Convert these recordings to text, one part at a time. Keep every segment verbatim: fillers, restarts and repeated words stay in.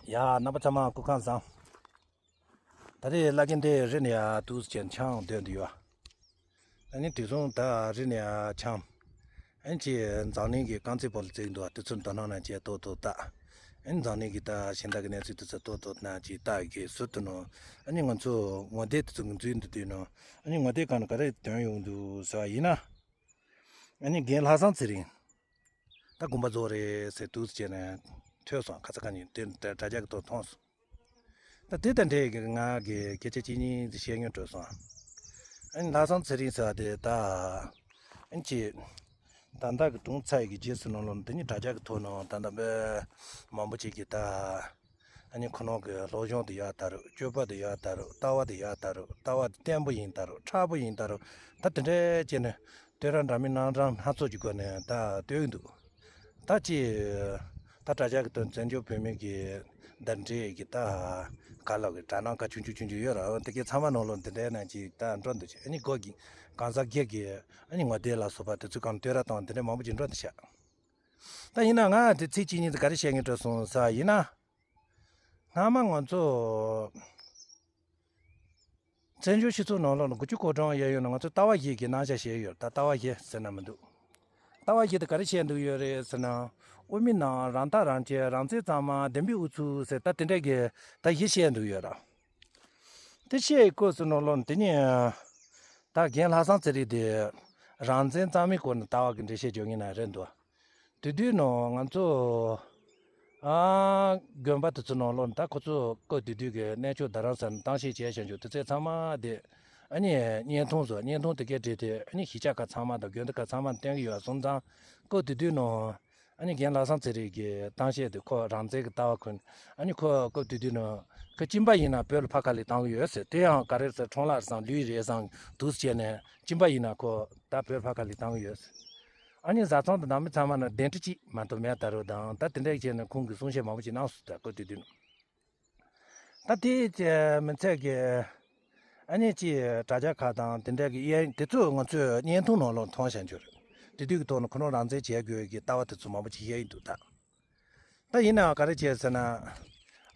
ཡ། རྣམ་པ་ཚང་མ་སྐུ་ཁམས་བཟང་། ད་རེས་བླ་རྒན་དེ་རི་ནས་ཡར་འདུག་སེ་བྱས་འཆམ་སྡོད་འདུག་ཡོད། ཨ་ནི་དེ་སོང་ད་རི་ནས་ཡར་འཆམ། ཨ་ནི་ཅིག་འཛམ་གླིང་གི་རྐང་རྩེད་སྤོ་ལོ་རྩེ་གི་འདུག་དེ་ཚོ་དོ་སྣང་གནང་བྱས་ཏོག་ཏོག་ལྟ། ཨ་ནི་འཛམ་གླིང་གི་ད་གཞན་དག་གི་གནས་ཚུལ་དེ་ཚོ་ཏོག་ཏོག་གནང་བྱས་ལྟ་གི་ཟུར་དུ་ནོ། ཨ་ནི་ང་ཚོ་ངོ་དེབ་དེ་ཚོ་གི་འཛུལ་འདུག་དུས་ནོ། ཨ་ནི་ངོ་དེབ་སྒང་ནས་ག་རེ་ཐོན་ཡོང་འདུག་ཟེར་བ་ཡིན་ན། ཨ་ནི་རྒན་ལྷག་བསམ་ཚེ་རིང་། ད་དགོན་པ་རྫོགས་རེད་ཟེར་འདུག་སེ་བྱས་ནས་ཐོས་སོང་། ཁ་ས་ཁ་ཉིན་དེ་དྲ་རྒྱ་གི་ཐོག་མཐོང་སོང་། ད་དེ་དང་འབྲེལ་གི་ང་གི་སྐད་ཆ་གཅིག་གཉིས་ཅིག་བཤད་སྙིང་འདོད་སོང་། ཨ་ནི་ལྷག་བསམ་ཚེ་རིང་ཟེར་བ་དེ་ད་ཨ་ནི་ཅིག་ད་ལྟ་གི་དུང་ཚ་ཡི་གི་རྗེས་སུ་ནང་ལོགས་དེ་ཉིད་དྲ་རྒྱ་གི་ཐོག་ནང་ད་ལྟ་མི་མང་པོ་ཅིག་གིས་ད། ཨ་ནི་ཁོ་རང་གི་སློབ་སྦྱོང་དེ་ཡག་ད་རུ། སྤྱོད་པ་དེ་ཡག་ད་རུ། ལྟ་བ་དེ་ཡག་ད་རུ། ལྟ་བ་དེ་བརྟན་པོ་ཡིན་ད་རུ། མཁྲེགས་པོ་ཡིན་ད་རུ། ད་དེ་འདྲའི་བྱས་ནས་བསྟོད་ར་འདྲ་མིན་རྣམ་གྲངས་སྣ་ཚོགས་ཀྱི་སྒོ་ནས་ད་བསྟོད་ཀྱི་འདུག་ད་ཅི། ད་དྲ་རྒྱ་གི་དོན་བཙན་བྱོལ་བོད་མི་གི་ད་འདྲའི་གི་ད་ག་ལོག་གི་དྲ་སྣང་ག་ཆུང་ཆུང་ཆུང་ཆུང་ཡོད་ར། འོ་དེ་གའི་ཚང་མ་ནང་ལོགས་འདི་འདྲའི་ནང་ཅིག་ད་འགྲོ་འདུག་ཨ་ནི་སྒོ་གི་གང་ཟག་སྒེར་གི་ཨ་ནི་ངོ་དེབ་ལ་སོགས་པ་དེ་ཚོའི་སྒང་བསྟོད་ར་བཏང་དེ་འདྲའི་མང་པོ་ཅིག་འགྲོ་འདུག་ཤག་ད་ཡིན་ན་ང་དེ་ཚིག་གཅིག་གཉིས་དེ་ག་རེ་བཤད་སྙིང་འདོད་སོང་ཟེར་བ་ཡིན་ན། སྔ་མ་ང་ཚོ་བཙན་བྱོལ་སྤྱི་ཚོགས་ནང་ལོགས་ལ་དགུ་བཅུ་གོ་གྲངས་ཡས་ཡོད་ན་ང་ཚོ་ལྟ་བ་བཞི་གི་རྣམ་གཞག་བཤད་ཡོད། ད་ལྟ་བ་བཞི་ཟེར་ན་མི་འདུག་ལྟ་བ་བཞི་དེ་ག་རེ་བཤད་འདུག་ཡོད་རེད་ཟེར་ན། དབུ་མའི་ལམ། རང་ཐག་རང་བཅད། རང་བཙན་གཙང་མ། བདེན་པའི་དབུ་ཚུགས་ཟེར་ད་དེ་འདྲ་གི་ད་བཞི་བཤད་འདུག་ཡོད་ར། དེ་བཤད་ཡི་སྐོར་ཟེར་ནོ་ལོ་དེ་ཉིད་ད་རྒན་ལྷག་བསམ་ཚེ་རིང་དེ་རང་བཙན་གཙང་མའི་སྐོར་ནས་ལྟ་བ་གི་འགྲེལ་བཤད་རྒྱག་མཁན་ན་རེད་འདུག་དེ་དུས་ནང་ང་ཚོ་ཨ་དགོན་པ་དེ་ཚོ་ནང་ལོགས་ད་ཁོ་ཚོ་སྐབས་དེ་དུས་ཀྱི་གནས་མཆོག་རྡ་རམ་ས་ལ་གཏམ་བཤད་བྱས་བཞག་འཇོག་དེ་ཚོ་ཚང་མ་དེ་ཨ་ནི་བརྙན་ཐུང་བཟོ། བརྙན་ཐུང་དེ་གའི་འབྲེལ་ཏེ་ཨ་ནི་གཞིས་ཆགས་ཁག་ཚང་མ་དང་དགོན་སྡེ་ཁག་ཚང་མར་བསྟན་གྱི་ཡོད་སོང་ཙང་སྐབས་དེ་དུས་ནང་ཨ་ནི་རྒན་ལྷག་བསམ་ཚེ་རིང་གི་གཏམ་བཤད་དེ་ཁོ་རང་བཙན་གྱི་ལྟ་བ་ཁུར་ནས་ཨ་ནི་ཁོ་སྐབས་དེ་དུས་ནང་ཁོ་གཅིན་པ་ཡིན་ན་བོད་ལ་ཕར་ཁ་ལས་བཏང་གི་ཡོད་ཟེར། དེ་ཡང་ག་རེ་ཟེར་ཁྲོམ་ལ་སང་ལུས་རེད་སང་འདུག་སེ་བྱས་ནས་གཅིན་པ་ཡིན་ན་ཁོ་ད་བོད་ཕར་ཁ་ལས་བཏང་གི་ཡོད་ཟེར། ཨ་ནི་བཟའ་ཚང་དང་ནང་མི་ཚང་མ་ན་གདན་ཁྲི་གཅིག་མ་གཏོགས་མེད་ད་རུང་དང་ད་དེ་འདྲ་བྱས་ནས་ཁོང་གིས་གསུང་བཤད་མང་པོ་ཞིག་གནང་སོང་། ད་སྐབས་དེ་དུས་ནང་ད་དེ་མི་ཚད་ཀྱི་ཨ་ནི་ཅིག་དྲ་རྒྱ་ཁག་དང་དེ་འདྲ་གི་གཡས་དེ་ཚོ་ང་ཚོས་བརྙན་ཐུང་ནང་ལོགས་མཐོང་བཞག་འཇོག་རེད། དེ་དུས་ཀྱི་ཐོག་ནས་ཁོ་རང་རང་བཙན་བྱེད་དགོས་ཀྱི་ལྟ་བ་དེ་ཚོ་མང་པོ་ཅིག་བཤད་ཡི་འདུག་ད། ད་ཡིན་ནའང་ག་རེ་བྱས་ཟེར་ན།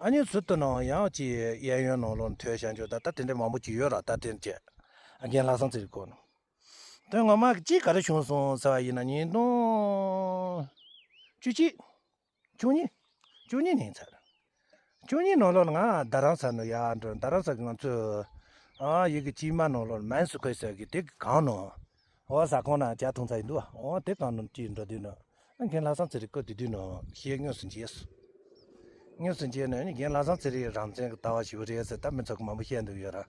ཨ་ནི་ཟུར་དུ་ནང་ཡང་ཅིག་གཡས་གཡོན་ནང་ལོགས་ཐོས་བཞག་འཇོག་ད་ད་དེ་འདྲ་མང་པོ་ཅིག་ཡོད་ར། ད་དེ་བྱས་རྒན་ལྷག་བསམ་ཚེ་རིང་སྐོར་ནས། དོན་ངོ་མ་གཅིག་ག་རེ་བྱུང་སོང་ཟེར་བ་ཡིན་ན་ཉིས་སྟོང་བཅུ་གཅིག་བཅུ་གཉིས། བཅུ་གཉིས་ནས་ཚར། བཅུ་གཉིས་ནང་ལོགས་ལ་ང་རྡ་རམ་ས་ལ་ཡར་འགྲོ། རྡ་རམ་ས་གི་ང་ཚོས་ཨ་ཡི་གེ་དཀྱིལ་མ་ནང་ལོགས་ལ་མན་སུ་ཁོས་ཟེར་གི་དེ་གི་གང་ནང་འོ་ཟ་ཁང་ནང་ཇ་འཐུང་ས་ཡིན་འདུག་འོ་དེ་གང་ནང་ཅིག་འགྲོ་དུས་ནང་ཨ་རྒན་ལྷག་བསམ་ཚེ་རིང་སྐབས་དེ་དུས་ནང་ཤེས་དངོས་སུ་མཇལ་སོང་། དངོས་སུ་མཇལ་ནས་ཨ་ནི་རྒན་ལྷག་བསམ་ཚེ་རིང་རང་བཙན་གི་ལྟ་བ་ཞིག་རེད་ཟེར་ད་མི་ཚོ་གི་མང་པོ་བཤད་འདུག་ཡོད་ར།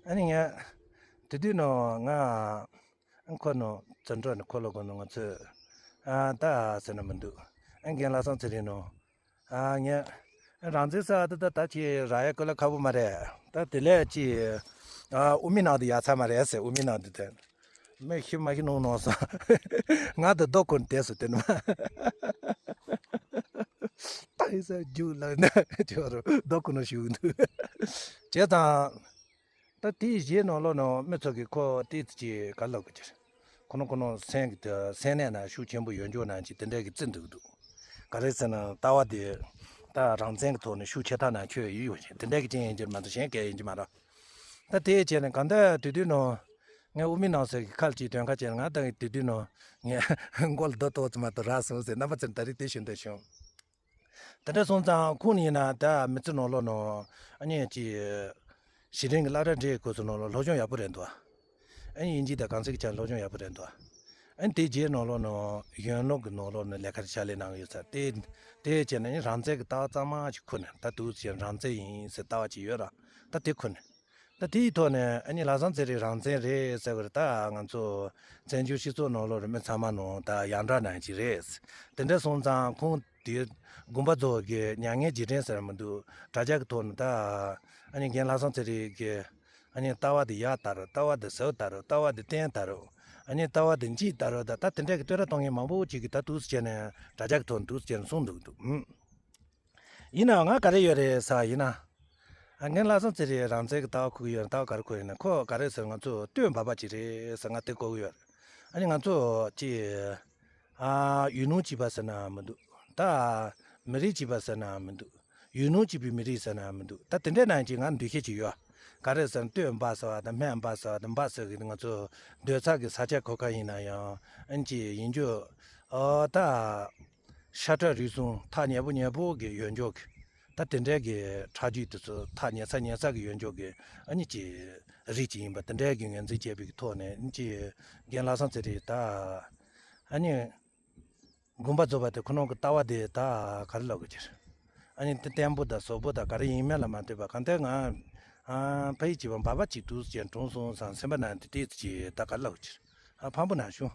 ཨ་ནི་ངས་དེ་དུས་ནང་ང་ཨ་ཁོ་ནང་བཙོན་གྲོལ་ནས་ཁོ་ལོ་གོ་ནང་ང་ཚོས་ཨ་ད་ཟེར་ན་མི་འདུག་ཨ་རྒན་ལྷག་བསམ་ཚེ་རིང་ནང་ཨ་ངས་རང་བཙན་ཟེར་བ་ད་ད་ད་ཅི་རག་ཡ་དཀའ་ལས་ཁག་པོ་མ་རེད། ད་དེ་ལས་ཅི་ཨ་དབུ་མའི་ནང་དུ་ཡར་ཚར་མ་རེད་ཟེར། དབུ་མའི་ནང་དུ་དེ། མི་ཤི་མ་ཤི་ནོར་ནོར་སོང་། ང་དང་རྡོ་ཁུར་བསྡད་སོང་དེ་ནི་མ། ད་ཡིན་ས་རྒྱུགས་ལ་ན་ཅོ་རུ་རྡོ་ཁུར་ནོར་ཞུགས་འདུག་བྱས་ཙང་། ད་དེའི་རྗེས་ནང་ལོགས་ནང་མི་ཚོ་གིས་ཁོ་ཏིག་ཙི་ཅིག་ག་ལབ་གི་ཅིག་ཁོ་ནོ་ཁོ་ནོ་སེམས་ཀྱི་དེ་སེམས་ནད་ན་ཤུགས་ཆེན་པོ་ཡོད་འཇོག་ན་ཅིག་དེ་འདྲས་ཀྱི་བརྩི་འདུག་འདུག་ག་རེ་ཟེར་ན་ལྟ་བ་དེ་ད་རང་བཙན་གྱི་ཐོག་ནས་ཤུགས་ཆེ་ཐག་ན་ཁྱོད་ཡིད་ཡོད་ཅིག་དེ་འདྲས་ཀྱི་ཅན་ཡིན་གྱི་མ་གཏོགས་གཞན་སྐད་ཡིན་གྱི་མ་རེད། ད་དེ་བྱས་ནས་གང་ལྟར་དུས་དུས་ནང་ངས་དབུ་མའི་ནང་ཟེར་གི་ཁ་ལ་ཅིག་དོན་ཁ་བྱས་ན་ང་ད་དུས་དུས་ནང་ངས་མགོ་ལ་རྡོ་གཏོགས་ཙམ་མ་གཏོགས་རག་སོང་ཟེར་རྣམ་པ་ཚོར་ད་རེས་དེ་ཞུ་འདོད་བྱུང་། དེ་འདྲ་སོང་ཙང་ཁོང་ནི་ཡིན་ན་ད་མི་ཚེ་ནང་ལོགས་ནང་ཨ་ནི་ཅིག་གཞི་རིམ་གྱི་སློབ་གྲྭ་འདྲའི་སྐོར་ཚོ་ནང་ལོགས་སློབ་སྦྱོང་ཡག་པོ་རེད་འདུག་ཨ་ནི་དབྱིན་ཇི་དང་གང་ཟག་གི་ཆ་སློབ་སྦྱོང་ཡག་པོ་རེད་འདུག་ཨ་ནི་དེ་རྗེས་ནང་ལོགས་ནང་གཞོན་ནུ་གི་ནང་ལོགས་ནང་ལས་ཀ་ཕྱག་ལས་གནང་གི་ཡོད་ས་དེ། དེ་བྱས་ནས་ཨ་ནི་རང་བཙན་གྱི་ལྟ་བ་གཙང་མ་ཞིག་ཁུར་ནས་ད་དུས་ཚོད་རང་བཙན་ཡིན་ཟེར་ལྟ་བ་ཅིག་ཡོད་ར། ད་དེ་ཁུར་ནས། ད་དེའི་ཐོག་ནས་ཨ་ནི་ལྷག་བསམ་ཚེ་རིང་རང་བཙན་རེད་ཟེར་བར་ད་ང་ཚོ་བཙན་བྱོལ་སྤྱི་ཚོགས་ནང་ལོགས་རིང་མིན་ཚང་མ་ནང་ད་ཡང་འདྲ་ནང་ཅིག་རེད། དེ་འདྲ་སོང་ཙང་ཁོང་དེ་དགོན་པ་རྫོགས་ཀྱི་མྱ་ངན་རྗེས་དྲན་ཟེར་མི་འདུག་དྲ་རྒྱ་གི་ཐོག་ནས་ད་ཨ་ནི་རྒན་ལྷག་བསམ་ཚེ་རིང་གི་ཨ་ནི་ལྟ་བ་དེ་ཡག་ལྟ་རུ། ལྟ་བ་དེ་ཟབ་ལྟ་རུ། ལྟ་བ་དེ་བརྟན་ལྟ་རུ། ཨ་ནི་ལྟ་བ་དེ་འཇིག་ལྟ་རུ། ད་ད་དེ་འདྲ་གི་བསྟོད་ར་གཏོང་མཁན་མང་པོ་ཅིག་གིས་ད་འདུག་སེ་བྱས་ནས་དྲ་རྒྱ་གི་ཐོག་ནས་འདུག་སེ་བྱས་ནས་གསུངས་འདུག་འདུག་ཨུམ། ཡིན་ནའང་ང་ག་རེ་ཡོད་རེད་ཟེར་བ་ཡིན་ན། ཨ་རྒན་ལྷག་བསམ་ཚེ་རིང་རང་བཙན་གྱི་ལྟ་བ་ཁུར་གྱི་ཡོད་རེད། ལྟ་བ་ག་རེ་ཁུར་ཡོད་ན་ཁོ་ག་རེ་ཟེར་ང་ཚོ་སྟོན་པ་པ་ཅིག་རེད་ཟེར་ང་དེ་གོ་གི་ཡོད་རེད། ཨ་ནི་ང་ཚོ་ཅི། ཨ་ཡུལ་ལུང་གཅིག་པ་ཟེར་ན་མི་འདུག་ད་མི་རིགས་གཅིག་པ་ཟེར་ན་མི་འདུག་ཡུལ་ལུང་གཅིག་པའི་མི་རིགས་ཟེར་ན་མི་འདུག་ད་དེ་འདྲའི་ནང་གཅིག་ང་འདུ་ཤེས་ཅིག་ཡོད། ག་རེ་ཟེར་ན་སྟོད་འབའ་ཟེར་བ་དང་སྨད་འབའ་ཟེར་བ་དང་འབའ་ཟེར་གི་ང་ཚོ་སྡོད་ས་གི་ས་ཆ་གོ་ཁ་ཡིན་ན་ཡང་ཨ་ནི་ཅིག་ཡིན་རྒྱུ། ཨོ་ད། ཤ་ཁྲག་རུས་གསུམ་ཐག་ཉེ་པོ་ཉེ་པོ་གི་ཡོད་འཇོག་གི། ད་དེ་འདྲའི་གི་ཁྲག་རྒྱུད་དེ་ཚོ་ཐག་ཉེ་ས་ཉེ་ས་གི་ཡོད་འཇོག་གི་ཨ་ནི་ཅིག་རིགས་ཅིག་ཡིན་པ་དེ་འདྲའི་གི་ངོས་འཛིན་བྱས་པའི་གི་ཐོག་ནས་ཨ་ནི་ཅིག་རྒན་ལྷ་བཟང་ཚེ་རིང་ད། ཨ་ནི། དགོངས་པ་རྫོགས་པ་དེ་ཁོ་རང་གི་ལྟ་བ་དེ་ད་ག་རེ་ལབ་དགོས་ཀྱི་རེད། ཨ་ནི་དེ་བརྟན་པོ་དང་ཟོག་པོ་དང་ག་རེ་ཡིན་མིན་ལ་མ་ལྟོས་པ་གང་ལྟར་ང་ཨ་ཕ་ཡི་བྱིས་པ་འབའ་པ་གཅིག་འདུག་ཅེས་གྲོངས་སོང་ཙང་སེམས་པ་ནང་དེ་ཏོག་ཙམ་ཅིག་ད་ག་རེ་ལབ་དགོས་ཀྱི་རེད། ཨ་ཕངས་པོ་ན་བྱུང་།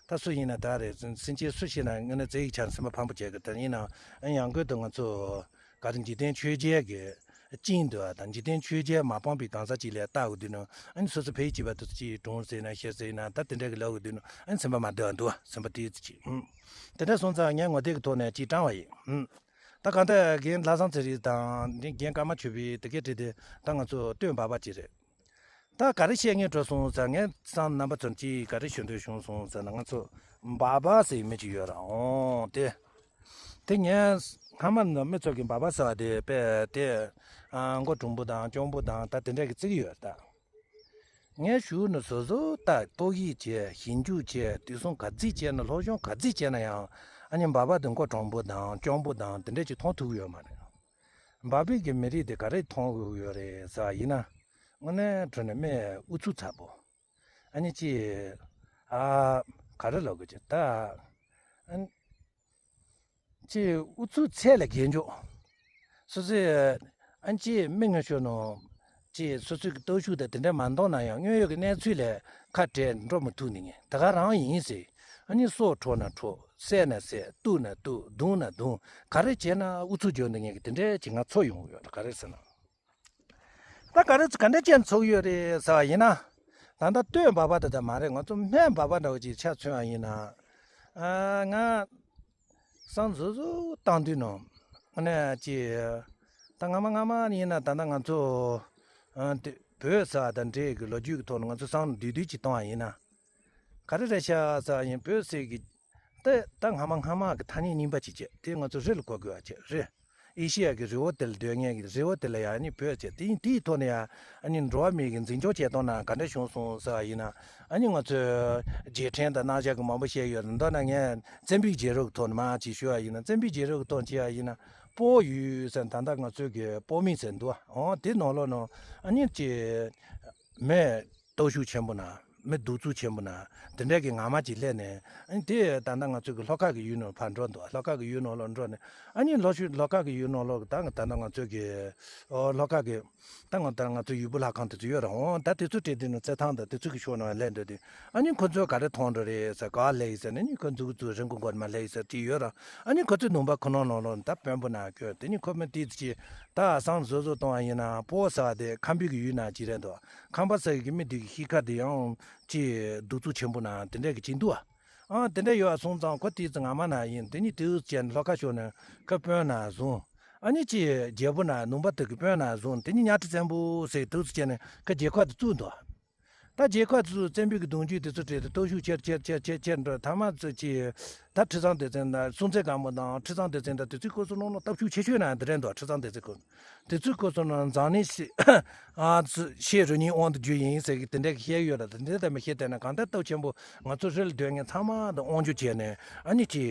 ད་སུ་ཡིན་ན་ད་རེད་སེམས་ཅན་སུ་ཤི་ན་དངོས་གནས་བརྩེ་ཡི་ཆར་སེམས་པ་ཕངས་པོ་བྱེད་གི། ད་ཡིན་ནའང་ཨ་ཡང་སྒོས་དུ་ང་ཚོ་ག་རེ་འཇིག་རྟེན་ཆོས་བརྒྱད་ཀྱི་བཅིངས་འདུག་ཨ། ད་འཇིག་རྟེན་ཆོས་བརྒྱད་མ་སྤངས་པའི་གང་ཟག་ཅིག་ལ་ལྟ་འོ་དུས་ནང་ཨ་ནི་སོ་སོ་ཕ་ཡི་བྱིས་པ་དེ་ཚོ་ཅིག་གྲོངས་ཟེར་ན་ཤི་ཟེར་ན་ད་དེ་འདྲ་གི་ལབ་འོ་དུས་ནང་ཨ་ནི་སེམས་པ་མ་བདེ་བ་འདུག་ཨ། སེམས་པ་ཏོག་ཙམ་ཅིག་ཨུམ། དེ་འདྲ་སོང་ཙང་ངས་ངོ་དེབ་ཀྱི་ཐོག་ནས་ཅིག་དྲངས་པ་ཡིན། ཨུམ། ད་གང་ལྟར་རྒན་ལྷ་བཟང་ཚེ་རིང་དང་འདི་རྒན་ཀརྨ་ཆོས་འཕེལ་དེ་གའི་གྲས་དེ་ད་ང་ཚོ་སྟོད་འབའ་པ་ཅིག་རེད། ད་ག་རེ་བཤད་སྙིང་བྲོ་སོང་ཟེར་ངས་སང་རྣམ་པ་ཚོར་ཅིག་ག་རེ་ཞུ་འདོད་བྱུང་སོང་ཟེར་ན་ང་ཚོ་འབའ་པ་ཟེར་མི་ཅིག་ཡོད་ར། འོང་དེ། དེ་ངས་སྔ་མ་ནས་མི་ཚོ་གི་འབའ་པ་ཟེར་བ་དེ་དཔེ་དེ་ཨ་མགོ་གྲུང་པོ་དང་སྐྱོང་པོ་དང་ད་དེ་འདྲ་གི་བརྩི་གི་ཡོད་ད། ངས་ཞུ་ནི་བཟོ་བཟོ་ལྟ་དཔོག་ཡིག་བྱས་ཞིབ་འཇུག་བྱས་དུས་སང་ག་ཚིག་བྱས་ན་སློབ་སྦྱོང་ག་ཚིག་བྱས་ན་ཡང་ཨ་ནི་འབའ་པ་དེ་མགོ་གྲུང་པོ་དང་སྐྱོང་པོ་དང་དེ་འདྲ་ཅིག་མཐོང་ཐུབ་ཀྱི་ཡོད་མ་རེད། འབའ་པའི་གི་མི་རིགས་དེ་ག་རེ་མཐོང་དགོས་ཡོད་རེད་ཟེར་བ་ཡིན་ན། དངོས་གནས་དྲང་གནས་སྨད་ཨུ་ཚུགས་ཚ་པོ། ཨ་ནི་ཅི། ཨ། ག་རེ་ལབ་དགོས་ཀྱི་ད། ཨ་ནི། ཅི་ཨུ་ཚུགས་ཚད་ལས་བརྒལ་འཇོག་སོ་སོས། ཨ་ནི་ཅི་མི་ངན་ཤོར་ནོ། ཅི་སོ་སོའི་གི་སྟོབས་ཤུགས་དང་དེ་འདྲ་མ་འདང་ན་ཡང་དངོས་ཡོད་ཀྱི་གནས་ཚུལ་ལས་ཁ་བྲལ་འགྲོ་མི་ཐུབ་ནི་ངས་ད་ག་རང་ཡིན་ཟེར། ཨ་ནི་སྲོག་འཕྲོག་ན་འཕྲོག་བསད་ན་བསད། གཏུབ་ན་གཏུབ། རྡུང་ན་རྡུང་། ག་རེ་བྱས་ན་ཨུ་ཚུགས་འཇོག་འདི་ངས་གི་དེ་འདྲ་ཅིག་ང་ཚོ་ཡོང་གི་ཡོད་ད་ག་རེ་ཟེར་ན། ད་ག་རེ་ག་འདྲ་ཅན་ཚོགས་ཡོད་རེད་ཟེར་བ་ཡིན་ན། ད་ལྟ་སྟོད་འབའ་པ་དེ་ད་མ་རེད། ང་ཚོ་སྨད་འབའ་པ་འདྲ་བོ་ཅིག་ཆ་མཚོན་བ་ཡིན་ན། ཨ་ང་སང་བཟོ་བཟོ་བཏང་དུས་ནང་ཨ་ནི་ཅི། ད་སྔ་མ་སྔ་མ་ཡིན་ན་ད་ལྟ་ང་ཚོ་ཨ་དེ་བོད་ཟེར་བ་དང་འབྲེལ་གི་ལོ་རྒྱུས་ཀྱི་ཐོག་ནས་ང་ཚོ་སང་བསྡུས་བསྡུས་ཅིག་བཏང་བ་ཡིན་ན། ག་རེ་རེད་ཤག་ཟེར་ཡིན་བོད་ཟེར་གི། ད་ད་སྔ་མ་སྔ་མ་གི་ཐ་སྙད་རྙིང་པ་ཅིག་བྱས་དེ་ང་ཚོ་རི་ལ་གོ་དགོས་པ་བྱས་རི། ཨེ་ཤི་ཡ་གི་རི་བོ་དེ་ལ་སྡོད་མཁན་གི་རི་བོ་དེ་ལ་ཡང་ནི་བོད་ཅེས་དེ་ཡིན་དེའི་ཐོག་ནས་ཡང་ཨ་ནི་འགྲོ་བ་མི་གི་འཛིན་སྐྱོང་བྱེད་སྟངས་ན་ག་འདྲ་བྱུང་སོང་ཟེར་བ་ཡིན་ན། ཨ་ནི་ང་ཚོས་རྗེས་དྲན་དང་རྣམ་གཞག་གི་མང་པོ་བཤད་ཡོད་རེད། མདོར་ན་ངས་བཙན་པོའི་རྒྱལ་རབས་ཀྱི་ཐོག་ནས་མར་ཅིག་ཞུ་བ་ཡིན་ན་བཙན་པོའི་རྒྱལ་རབས་ཀྱི་ཐོག་བྱས་བ་ཡིན་ན་སྤོ་བོ་ཡུལ་ཟེར་ད་ལྟ་ང་ཚོའི་གི་སྤོ་མི་ཟེར་འདུག་ཨ། འོ་དེ་ནང་ལོགས་ནང་ཨ་ནི་ཅི། མི་སྟོབས་ཤུགས་ཆེན་པོ་ན་མི་གདུག་རྩུབ་ཆེན་པོ་ན་དེ་འདྲ་གི་ངར་མ་ཅིག་སླེབས་ནས་ཨ་ནི་དེ་ད་ལྟ་ང་ཚོ་གི་ལྷོ་ཁ་གི་ཡུལ་ནང་ཕར་འགྲོ་འདུག་ལྷོ་ཁ་གི་ཡུལ་ནང་ལོགས་འགྲོ་ནས་ཨ་ནི་ལྷོ་ཤུ་ལྷོ་ཁ་གི་ཡུལ་ནང་ལོགས་ཀྱི་ད་ད་ལྟ་ང་ཚོ་གི་ཨོ་ལྷོ་ཁ་གི་ད་ང་ད་ང་ཚོ་ཡུལ་པོ་ལྷ་ཁང་དེ་ཚོ་ཡོད་རེད། འོང་ད་དེ་ཚོ་བྲིས་དུས་ནས་རྩེད་ཐང་དང་དེ་ཚོ་གི་ཕྱོགས་ནང་སླེབས་འདུག་དུས་ཨ་ནི་ཁོ་ཚོས་ག་རེ་མཐོང་འགྲོ་རེད་ཟེར་ག་ལེ་ཡི་ཟེར་ནས་ནི་ཁོ་འཛུགས་འཛུགས་རིན་གོང་སྒོར་མ་སླེབས་ཡི་ཟེར་ཅིག་ཡོད་རེད། ཨ་ནི་ཁོ་ཚོའི་ལུང་པ་ཁོ་ནང་ནང་ལོགས་ད་དཔོན་པོ་ན་ཁྱོད་དེ་ནི་ཁོ་མི་དེ་ཚོ་ཅིག་ད་སང་བཟོ་བཟོ་གཏོང་བ་ཡིན་ན་སྤོ་བོ་ཟེར་བ་དེ་ཁམས་པའི་གི་ཡུལ་ན་ཅི་རེད་འདུག་ཁམས་པ་ཟེར་གི་མི་དེ་གི་གཤིས་ཀ་དེ་ཡང་ཅི་གདུག་རྩུབ་ཆེན་པོ་ན་དེ་འདྲ་གི་ཅིག་འདུག་ཨ། ཨ་དེ་འདྲ་ཡོད་ཨ་སོང་ཙང་ཁོ་དེ་ཚོ་ངར་མ་ན་ཡིན་དེ་ནི་དེའུ་ཅན་ལྷོ་ཁ་ཕྱོགས་ནས་ཁ་དཔོན་ན་བཟུང་ཨ་ནི་ཅི་རྒྱལ་པོ་ན་ལུང་པ་དེ་གི་དཔོན་ན་བཟུང་དེ་ནི་གཉའ་ཁྲི་བཙན་པོ་ཟེར་དེའུ་ཅན་ནས་ཁ་རྒྱལ་ཁབ་དེ་བཙུགས་འདུག་ད་རྒྱལ་ཁབ་དེ་ཚོ་བཙན་པོའི་གི་གདུང་རྒྱུད་དེ་ཚོ་བྲིས་ཏེ་སྟོབས་ཤུགས་ཆེར་ཆེར་ཆེར་ཆེར་ཆེར་འགྲོ་ཐ་མ་ཚོ་ཅི་ད་ཁྲི་བཟང་སྡེ་བཙན་དང་སྲོང་བཙན་སྒམ་པོ་དང་ཁྲི་བཟང་སྡེ་བཙན་དང་དེ་ཚོའི་སྐོར་སོང་ནང་ལ་སྟོབས་ཤུགས་ཆེ་ཤོས་ན་དེ་རེད་འདུག་ཁྲི་བཟང་སྡེ་བཙན་སྐོར་དེ་ཚོའི་སྐོར་སོང་ནང་མཛངས་ནི་ཤེས་ཨ་ཤེས་རུ་གཉིས་དབང་དུ་རྒྱུ་ཡིན་ཟེར་གི་དེ་འདྲ་གི་བཤད་ཡོད་ལ་དེ་འདྲ་ད་མི་བཤད་བལྟས་ན་གང་ལྟར་སྟོབས་ཆེན་པོ་ང་ཚོ་རི་ལ་སྡོད་མཁན་ཚང་མ་དང་དབང་སྒྱུར་བྱས་ནས་ཨ་ནི་ཅི་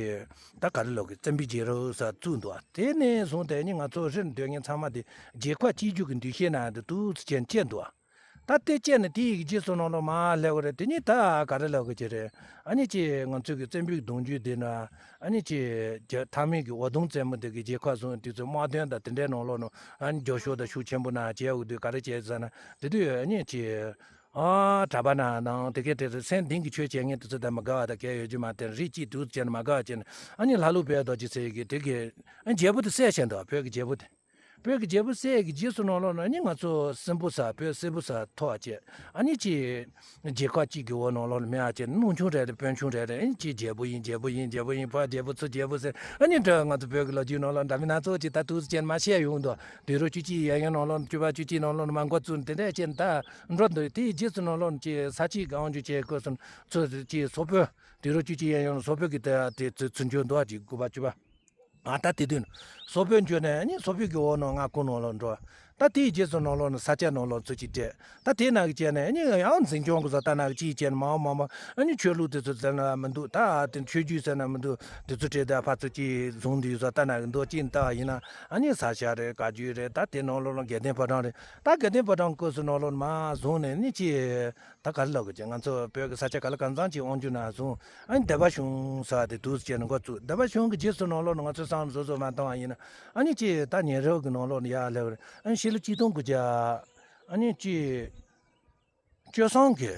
ད་ག་རེ་ལོག་གི་བཙན་པོའི་རྒྱལ་རབས་ས་བཙུགས་འདུག་དེ་ནས་བཟུང་དེ་ནི་ང་ཚོ་རི་ལ་སྡོད་མཁན་ཚང་མ་དེ་རྒྱལ་ཁབ་གཅིག་གྱུར་གི་འདུ་ཤེས་ན་དེ་ཏོག་ཙམ་ཅན་སྐྱེས་འདུག་ད་ལྟའི་སྐྱེས་ནས་དེ་ཡི་རྗེས་སུ་ནང་ལོགས་མར་སླེབས་པ་རེད། དེ་ནི་ད་ག་རེ་ལབ་དགོས་ཀྱི་རེད། ཨ་ནི་ཅི་ང་ཚོའི་གི་བཙན་པོའི་གདུང་རྒྱུད་དེ་ན་ཨ་ནི་ཅི་རྒྱ་མཐའ་མའི་གི་འོད་སྟོང་རྩེ་མོ་དེ་གི་རྒྱལ་ཁབ་བཟུང་དུས་ཚོད་དམག་དོན་དང་དེ་འདྲའི་ནང་ལོགས་ནང་ཨ་ནི་རྒྱབ་ཤོག་དང་ཤུགས་ཆེན་པོ་ན་བྱས་འོ་དུས་ག་རེ་བྱས་ཟེར་ན་དེ་དུས་ཨ་ནི་ཅི་ཨ་གྲྭ་པ་ན་ནང་དེ་གའི་དེ་སེམས་གཏིང་གི་ཆོས་བྱེད་མཁན་དེ་ཚོ་དང་མ་དགའ་བ་དང་གལ་ཡོད་རྒྱུ་མ་དེ་རིགས་གཅིག་དུས་ཚོད་ཅན་མ་དགའ་བ་ཅན་ཨ་ནི་ལྷ་ལུགས་དཔལ་རྡོ་རྗེ་ཟེར་གི་དེ་གི་ཨ་རྒྱལ་པོ་དེ་བསད་བཞིན་འདུག་བོད་ཀྱི་རྒྱལ་པོ་དེ། བོད་ཀྱི་རྒྱལ་པོ་སྲས་ཀྱི་རྗེས་སུ་ནང་ལོགས་ནང་ནི་ང་ཚོ་སྲིན་པོ་ས་བོད་སྲིན་པོ་ས་ཐོག་བཅས་ཨ་ནི་ཅི། རྒྱལ་ཁབ་གཅིག་གི་འོག་ནང་ལོགས་ནས་མི་ཨ་ཅེ་སྣུམ་ཆུང་རེ་རེ་དཔོན་ཆུང་རེ་རེ་ཨ་ནི་ཅི་རྒྱལ་པོ་ཡིན་རྒྱལ་པོ་ཡིན་རྒྱལ་པོ་ཡིན་ཕ་རྒྱལ་པོ་ཚུ་རྒྱལ་པོ་ཟེར་ཨ་ནི་འདྲ་ང་ཚོ་བོད་ཀྱི་ལོ་རྒྱུས་ནང་ལོགས་འདྲ་མི་སྣ་ཚོགས་ཅིག་ད་དུས་སུ་ཅན་མ་བཤད་ཡོང་དོ། དུས་རབས་བཅུ་གཅིག་ཡན་ཡོན་ནང་ལོགས་བཅུ་པ་བཅུ་གཅིག་ནང་ལོགས་མ་འགོ་བཙུགས་དེ་འདྲ་ཅན་ད་འགྲོ་འདུག་དེའི་རྗེས་སུ་ནང་ལོགས་ཅི་ས་ཆའི་གང་རྒྱུ་ཅེ་བཀོད་སོང་ཚོ་ཅི་སོག་པོ་དུས་རབས་བཅུ་གཅིག་ཡན་ཡོན་སོག་པོ་གི་ད་དེ་ཚུ་ཚུ་འཇོན་འདུག་ཅིག་དགུ་པ་བཅུ་པ། ཨ་ད་དེ་དུས་སོག་པོའི་འགྱོ་ནས་ཨ་ནི་སོག་པོའི་གི་འོག་ནང་ང་ཁོ་ནང་ལོགས་འགྲོ། ད་དེའི་རྗེས་སུ་ནང་ལོགས་ནས་ས་སྐྱ་ནང་ལོགས་ཚུར་ཅིག་བསྡད། ད་དེ་ནང་གི་བྱས་ནས་ཨ་ནི་ཡང་འཛིན་སྐྱོང་གི་བཟོ་ལྟ་ནང་གི་ཅིག་བྱས་ནས་མང་མང་མང་ཨ་ནི་ཆོས་ལུགས་དེ་ཚོ་ཟེར་ན་མི་འདུག་ད་དེ་ཆོས་བརྒྱུད་ཟེར་ན་མི་འདུག་དེ་ཚོ་བྲིས་ཏེ་ཕར་ཚུར་ཅིག་བཟུང་དུས་བཟོ་ལྟ་ནང་གི་འདུག་ཅིག་ལྟ་བ་ཡིན་ན་ཨ་ནི་ས་སྐྱ་རེད། བཀའ་བརྒྱུད་རེད། ད་དེ་ནང་ལོགས་ལ་དགེ་ལྡན་ཕོ་བྲང་རེད། ད་དགེ་ལྡན་ཕོ་བྲང་སྐབས་སུ་ནང་ལོགས་ནས་མར་བཟུང་ནས་ཨ་ནི་ཅིག་ད་ག་རེ་ལབ་དགོས་ཀྱི། ང་ཚོ་བོད་ཀྱི་ས་ཆ་ག་ལ་གང་འཚམ་ཅིག་དབང་བསྒྱུར་ནས་བཟུང་ཨ་ནི་སྡེ་པ་གཞུང་ཟེར་བ་དེ་འདུག་སེ་བྱས་ནས་འགོ་བཙུགས། སྡེ་པ་གཞུང་གི་རྗེས་སུ་ནང་ལོགས་ནས་ང་ཚོའི་བསམ་བློ་བཟོ་བཟོ་མ་བཏང་བ་ཡིན་ན་ཨ་ནི་ཅིག་ད་ཉེ་རབས་ཀྱི་ནང་ལོགས་ནས་ཡར་སླེབས་རེད། ཨ་ནི་ཕྱི་ལོ་གཅིག་སྟོང་དགུ་བརྒྱ་ཨ་ནི་ཅིག་བཅུ་གསུམ་གི་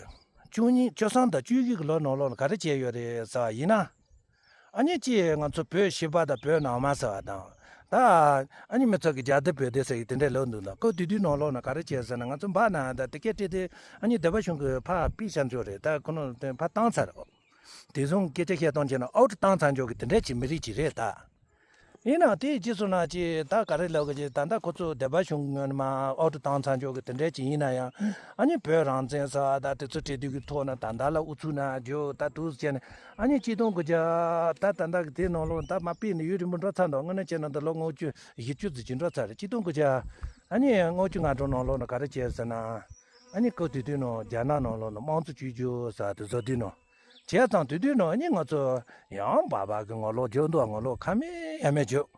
བཅུ་གཉིས་བཅུ་གསུམ་དང་བཅུ་བཞི་གི་ལོ་ནང་ལོགས་ནས་ག་རེ་བྱས་ཡོད་རེད་ཟེར་བ་ཡིན་ན། ཨ་ནི་ཅིག་ང་ཚོ་བོད་སྤྱི་པ་དང་བོད་ནང་མ་ཟེར་བ་དང་། ད་ཨ་ནི་མི་ཚོ་གི་རྒྱ་སྡེ་བོད་སྡེ་ཟེར་གི་དེ་འདྲའི་ལབ་འདུག་ད་སྐབས་དེ་དུས་ནང་ལོགས་ན་ག་རེ་བྱས་ཟེར་ན། ང་ཚོ་འབའ་ན་ད་དེ་སྐད་བྲིས་ཏེ་ཨ་ནི་སྡེ་པ་གཞུང་གི་ཕར་ཕུད་ཚར་འཇོག་རེད། ད་ཁོ་ནོ་དེ་ཕར་བཏང་ཚར་རེད། དེ་བཟུང་སྐད་ཆ་བཤད་སྟངས་བྱས་ན་ཨའུ་ཊི་བཏང་ཚར་འཇོག་གི་དེ་འདྲའི་ཅིག་མི་རིགས་ཅིག་རེད་ད། ཡིན་ནའང་དེའི་རྗེས་སུ་ན་ཅིག་ད་ག་རེ་ལབ་གི་ཅིག་ད་ལྟ་ཁོ་ཚོ་སྡེ་པ་གཞུང་ངོས་ནས་མར་ཨའུ་ཊི་བཏང་ཚར་འཇོག་གི་དེ་འདྲའི་ཅིག་ཡིན་ན་ཡང་། ཨ་ནི་བོད་རང་བཙན་ཟེར་བ་ད་དེ་ཚོ་བྲིས་དུས་ཀྱི་ཐོག་ན་ད་ལྟ་ལ་ཨུ་ཚུགས་ན་འཇོག་ད་འདུག་སེ་བྱས་ནས་ཨ་ནི་གཅིག་སྟོང་དགུ་བརྒྱ་ད་ད་ལྟ་གི་དེ་ནང་ལོགས་ད་མར་ཕུད་ནས་ཡུན་རིང་པོ་འགྲོ་ཚར་འདུག་དངོས་གནས་བྱས་ན་ད་ལོ་ལྔ་བཅུ་བཞི་བཅུ་ཙམ་ཅིག་འགྲོ་ཚར་རེད། གཅིག་སྟོང་དགུ་བརྒྱ་ཨ་ནི་ལྔ་བཅུ་ང་དྲུག་ནང་ལོགས་ན་ག་རེ་བྱས་ཟེར་ན། ཨ་ནི་སྐབས་དེ་དུས་ནང་རྒྱ་ནག་ནང་ལོགས་ན་དམངས་གཙོ་བཅོས་བསྒྱུར་ཟེར་དེ་བཟོ་དུས་ནང་། བྱས་ཙང་དེ་དུས་ནང་ཨ་ནི་ང་ཚོ་ཡང་སྦག་སྦག་གི་ངོ་ལོག་རྒྱག་འདུག་ངོ་ལོག་ཁ་མེད་ཡ་མེད་བརྒྱབ།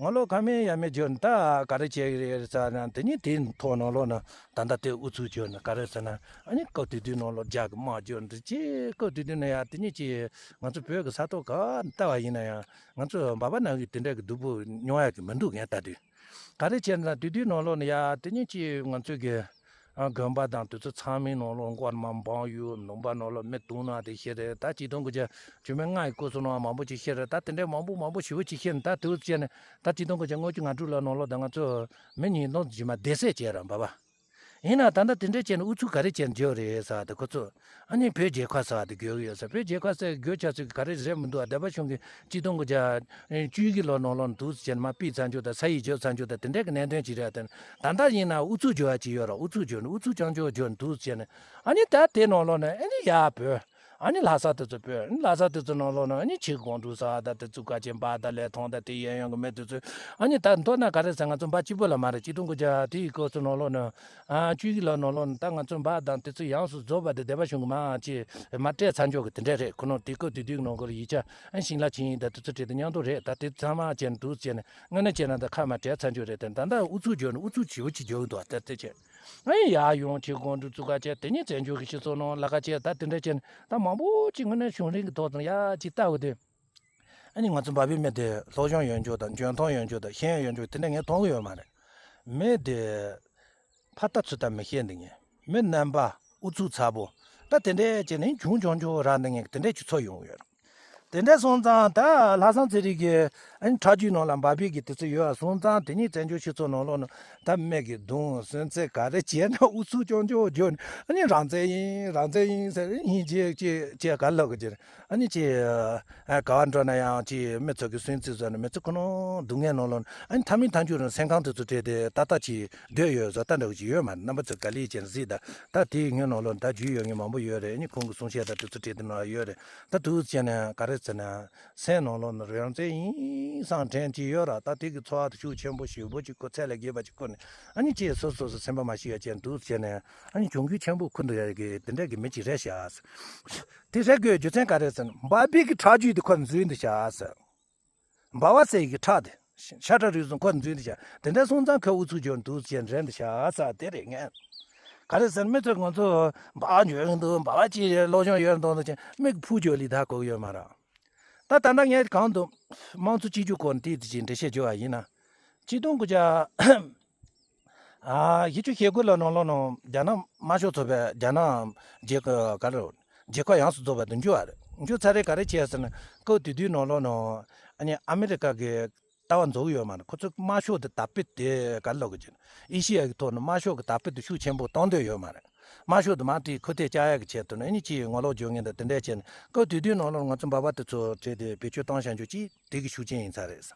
ངོ་ལོག་ཁ་མེད་ཡ་མེད་བརྒྱབ་ནས་ད་ག་རེ་བྱས་ཀྱི་རེད་ཟེར་ན། དེ་ནི་དེའི་ཐོག་ནང་ལོགས་ན་ད་ལྟ་དེ་ཨུ་ཚུགས་བརྒྱབ་ནས་ག་རེ་ཟེར་ན། ཨ་ནི་སྐབས་དེ་དུས་ནང་ལོགས་རྒྱ་གི་དམག་བརྒྱབ་འདི་ཅི་སྐབས་དེ་དུས་ན་ཡ་དེ་ནི་ཅི་ང་ཚོ་བོད་ཀྱི་ས་ཐོག་ག་ལྟ་བ་ཡིན་ན་ཡང་ང་ཚོ་འབའ་པ་ནང་གི་དེ་འདྲ་གི་སྡུག་པོ་མྱོང་ཡ་གི་མི་འདུག་ངས་ལྟ་དུས། ག་རེ་བྱས་ན་དེ་དུས་ནང་ལོགས་ན་ཡ་དེ་ནི་ཅི་ང་ཚོ་གི་ཨ་དགོན་པ་དང་དེ་ཚོ་ཚང་མའི་ནང་ལོགས་མགོ་མ་འབངས་ཡོད། ལུང་པ་ནང་ལོགས་མི་དུང་ན་དེ་ཤི་རེད། ད་གཅིག་སྟོང་དགུ་བརྒྱ་བཅུ་མེད་ལྔ་ཡི་སྐོར་སོང་ནང་མང་པོ་ཅིག་ཤི་རེད། ད་དེ་འདྲའི་མང་པོ་མང་པོ་ཞེ་པོ་ཅིག་ཤི་ནས་ད་དུས་བྱས་ནས་ད་གཅིག་སྟོང་དགུ་བརྒྱ་ལྔ་བཅུ་ང་དྲུག་ལོ་ནང་ལོགས་ད་ང་ཚོ་མི་ཉིས་སྟོང་ཙམ་ཅིག་མ་བདེ་སྲིད་བྱས་ར་འབའ་པ། ཡིན་ན་ད་ལྟ་དེ་འདྲ་བྱས་ནས་ཨུ་ཚུགས་ག་རེ་བྱས་ནས་བརྗོད་རེད་ཟེར་བ་དེ་ཁོ་ཚོ། ཨ་ནི་བོད་རྒྱལ་ཁབ་ཟེར་བ་དེ་དགོས་ཀྱི་ཡོད་ས། བོད་རྒྱལ་ཁབ་ཟེར་དགོས་ཆ་ཚོད་ཀྱི་ག་རེ་རེད་མི་འདུག་ཨ་སྡེ་པ་གཞུང་གིས་གཅིག་སྟོང་དགུ་བརྒྱ་བཅུ་གི་ལོ་ནང་ལོགས་འདུག་ཟེར་བྱས་ནས་མར་ཕུད་ཚར་འཇོག་དང་ས་ཡིག་བརྒྱབ་ཚར་འཇོག་དང་དེ་འདྲ་གི་གནད་དོན་ཅིག་རེད། ད་ད་ལྟ་ཡིན་ན་ཨུ་ཚུགས་བརྗོད་ཡ་ཅིག་ཡོད་ར། ཨུ་ཚུགས་བརྗོད་ནས་ཨུ་ཚུགས་རྐྱང་ཕྱོགས་བརྗོད་འདུག་ཟེར་བྱས་ནས་ཨ་ནི་ད་དེ་ནང་ལོགས་ནས་ཨ་ནི་ཡར་བོད། ཨ་ནི་ལྷ་ས་དེ་ཚོ་བོད། ཨ་ནི་ལྷ་ས་དེ་ཚོ་ནང་ལོགས་ན་ཨ་ནི་ཆི་ཀོང་ཀྲུའུ་ཟེར་བ་དང་དེ་ཚོ་ཀ་ཆེན་པ་དང་ལེ་ཐང་དང་དེ་གཡས་གཡོན་གྱི་མི་དེ་ཚོ། ཨ་ནི་ད་མདོར་ན་ག་རེ་ཟེར་ང་ཚོ་འབའ་གཅིག་པོ་ལ་མ་རེད། གཅིག་སྟོང་དགུ་བརྒྱ་དེའི་སྐབས་སུ་ནང་ལོགས་ན་ཨ་བཅུ་གི་ལོ་ནང་ལོགས་ན་ད་ང་ཚོ་འབའ་དང་དེ་ཚོ་ཡོངས་སུ་རྫོགས་པ་དེ་སྡེ་པ་གཞུང་གིས་མར་ཅིག་མར་སྤྲད་ཚར་འཇོག་གི་དེ་འདྲ་རེད། ཁོ་ནོ་དེ་སྐབས་དེ་དུས་ནང་ཁོ་ལ་ཡིག་ཆ་ཨ་ཤིང་ལ་ཆིང་ཡིག་དང་དེ་ཚོ་བྲིས་ཏེ་མཉམ་དུ་རེད། ད་དེ་ཚང་མ་བྱས་ནས་འདུག་བྱས་ནས་དངོས་གནས་བྱས་ན་ད་ཁ་མར་སྤྲད་ཚར་འཇོག་རེད། དེ་ད་ལྟ་ཨུ་ཚུགས་བརྗོད་ནས་ཨུ་ཚུགས་ཞེ་པོ་ཅིག་བརྗོད་འདུག་ད་དེ་བྱས། ཨ་ཡི་ཡར་ཡོང་ཆི་ཀོང་ཀྲུའུ་ཚུགས་ཀ་བྱས། དེ་ཉིད་བཙན་བྱོལ་གྱི་སྤྱི་ཚོགས་ནང་ལ་ཁ་བྱས། ད་དེ་འདྲ་བྱས་ནས་ད་མང་པོ་ཅིག་དངོས་གནས་བྱུང་རིམ་གྱི་ཐོག་ཏུ་ཡ་ཅིག་ལྟ་བུ་དེ། ཨ་ནི་ང་ཚོ་འབའ་པའི་མི་དེ་སློབ་སྦྱོང་ཡོད་འཇོག་དང་འཇོན་ཐང་ཡོད་འཇོག་དང་ཤེས་ཡོན་ཡོད་འཇོག་དེ་འདྲ་ངས་མཐོང་གི་ཡོད་མ་རེད། མི་དེ་ཕར་ལྟ་ཚུར་ལྟ་མི་ཤེས་འདི་ངས་མི་རྣམ་པ་ཨུ་ཚུགས་ཚ་པོ། ད་དེ་འདྲ་བྱས་ནས་བྱུང་བྱུང་བྱུང་ར་འདི་ངས་དེ་འདྲ་ཅིག་ཚོར་ཡོང་གི་ཡོད་རེད། དེ་འདྲ་སོང་ཙང་ད་ལྷག་བསམ་ཚེ་རིང་གི་ཨ་ནི་ཁྲག་རྒྱུན་ནང་ལ་འབའ་པའི་གི་དེ་ཚོ་ཡོད་སོང་ཙང་དེ་ཉིད་བཙན་བྱོལ་སྤྱི་ཚོགས་ནང་ལོགས་ནང་ད་མི་གི་གདུང་སུན་ཚེ་ག་རེ་བྱས་ན་ཨུ་ཚུགས་ཅོང་ཅོ་བརྗོད་ནས་ཨ་ནི་རང་བཙན་ཡིན་རང་བཙན་ཡིན་ཟེར་ཡིན་ཅེས་ཅེས་ཅེས་ག་ལབ་གི་ཅེར་ཨ་ནི་ཅེས་ག་བ་འགྲོ་ན་ཡང་ཅེས་མི་ཚོ་གི་སུན་ཚེ་བཟོས་ནས་མི་ཚོ་ཁོ་ནོ་སྡུག་བསྔལ་ནང་ལོགས་ཨ་ནི་མཐའ་མིན་མཐའ་མཇུག་རང་སེམས་ཁམས་དེ་ཚོ་བྲལ་ཏེ་ཏག་ཏག་ཅིག་སྡོད་ཡོད་བཟོ་ལྟ་འདྲ་བོ་ཅིག་ཡོད་མ་རེད། རྣམ་པ་ཚོ་ག་ལེ་ཅེར་གཟིགས་ད་ད་དེའི་སྔོན་ནང་ལོགས་ད་རྒྱུས་ཡོད་མཁན་མང་པོ་ཡོད་རེད། ཨ་ནི་ཁོང་གི་གསུང་བཤད་ད་དེ་ཚོ་བྲིས་ཏེ་ནང་ཡོད་རེད། ད་དུ་བྱས་ནས་ག་རེ་ཟེར་ན། སེམས་ནང་ལོགས་ནས་རང་བཙན་ཡིན་བསམ་དྲན་གྱི་ཡོད་ར། ད་དེ་གི་ཚོར་བ་དེ་ཤུགས་ཆེན་པོ་ཞེ་པོ་ཅིག་ཁུར་ཚད་ལས་བརྒལ་བ་ཅིག་ཁུར་ནས་ཨ་ནི་ཅིག་སོ་སོ་སོ་སེམས་པ་མ་ཞི་ཡ་ཅན་འདུག་བྱས་ནས་ཨ་ནི་གྱོང་གུད་ཆེན་པོ་ཁུར་འདུག་ཡ་གི་དེ་འདྲ་གི་མི་ཅིག་རེད་ཤག་དེ་རེད་དགོས་རྒྱུ་མཚན་ག་རེ་ཟེར་ན་འབའ་པའི་གི་ཁྲག་རྒྱུན་དེ་ཁོ་འཛུལ་འདུག་ཤག་འབའ་བ་ཟེར་གི་ཁྲག་དེ་ཤ་ཁྲག་རུས་གསུམ་ཁོ་འཛུལ་འདུག་ཤག་དེ་འདྲ་སོང་ཙང་ཁོ་ཨུ་ཚུགས་འཇོག་འདུག་བྱས་རེད་འདུག་ཤག་ས་དེ་རེད། ངས་ག་རེ་ཟེར་ན་མི་ཚོས་ང་ཚོ་འབའ་འཇོག་གི་འདུག་འབའ་བ་ཅིག་རེད་སློབ་སྦྱོང་ཡོད་འདུག་འདུག་ཅེས་མིག་ཕུག་འཇོག་ལི་ད་གོ་གི་ཡོད་མ་རེད། ད་ད་ལྟ་ངས་གང་དུ་དམངས་གཙོ་གཅིག་གྱུར་སྐོར་དེ་དེ་ཅིག་འགྲེལ་བཤད་བརྗོད་པ་ཡིན་ན། ཆིག་སྟོང་དགུ་བརྒྱ་ཨ་བཞི་བཅུ་ཞེ་དགུ་ལོ་ནང་ལོགས་ནང་རྒྱ་ནག་དམར་ཤོག་ཚོགས་པས་རྒྱ་ནག་རྒྱལ་ཁབ་ག་རེ་རྒྱལ་ཁབ་ཡོངས་སུ་རྫོགས་པ་དུ་འགྱུར་བ་རེད། འགྱུར་ཚར་རེད། ག་རེ་བྱས་ཟེར་ན་སྐབས་དེ་དུས་ནང་ལོགས་ནང་ཨ་ནི་ཨ་མི་རི་ཀ་གི་ལྟ་བ་རྫོགས་ཡོད་མ་རེད། ཁོ་ཚོས་དམར་ཤོག་དེ་དར་སྤེལ་དེ་ག་རེ་ལབ་དགོས་ཀྱི་ཨེ་ཤི་ཡ་གི་ཐོག་ནས་དམར་ཤོག་གི་དར་སྤེལ་དེ་ཤུགས་ཆེན་པོ་གཏོང་འདོད་ཡོད་མ་རེད། དམར་ཤོག་དེ་མར་དེའི་ཁུར་ཐེག་བཅག་ཡག་གི་ཆེད་དུ་ནི་ཨ་ནི་ཅིག་ངོ་ལོག་སྦྱོང་མཁན་དང་དེ་འདྲས་བྱས་ནས་སྐབས་དེ་དུས་ནང་ལོགས་ང་ཚོ་འབའ་པ་དེ་ཚོ་བྲིས་ཏེ་བེད་སྤྱོད་བཏང་བཞག་རྒྱུ་གཅིག་དེ་གི་ཤུགས་རྐྱེན་ཡིན་ས་རེད།